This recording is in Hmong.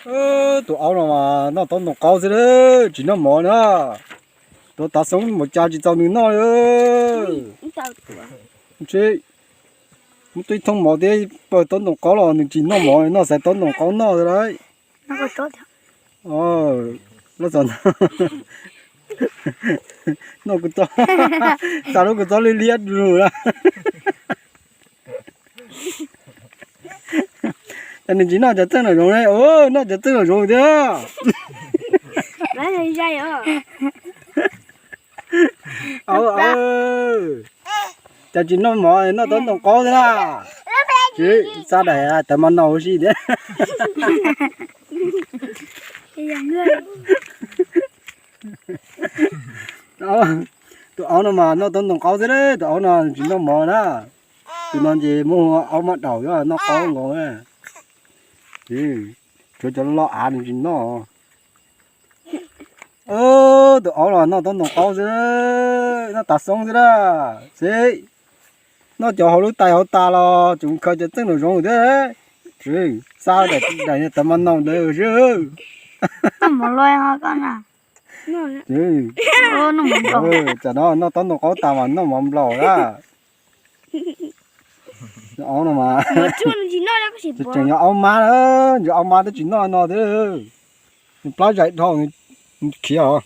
Tus aub no mas noj taub ntoo qaub xwb, tsis noj mov na. Tuav tav xoob mus cas tsis txaus nws noj li. Muab tib thooj mov thiab pawg taub ntoo qaub los nws tsis noj mov, noj xaiv taub ntoo qaub noj xwb lauj. Loj txog, noj kuv txob, xa lub kuv txob liab liab lug na. Ces nws tsis noj cov txeej nraum zoov ne, noj cov txeej nraum zoov thiab. Cas tsis noj mov, noj taub ntoo qaub thiab na. Tsis xa daim tawv ma no ua si thiab. Tus aub no mas noj taub ntoo qaub xwb, tus aub no tsis noj mov na. Tus no ces muaj aub mab daum noj qaub nkaus. Tshuav cov loj av nws tsis noj. Tus aub los noj taub ntoo qaub xwb, noj tav xoob xwb na. Xib, noj cov hauv lub tais hauv tas los tseem khaws cov txeej nraum zoov thiab. Xa daim tawv ma no ntawd xwb. Tam no noj taub ntoo qaub tas mas noj mov nplaum na. Aub no mas tseem yog aub mab, yog aub mab twb tsis noj no thiab. Nws plab zais dhau, nws khiav os.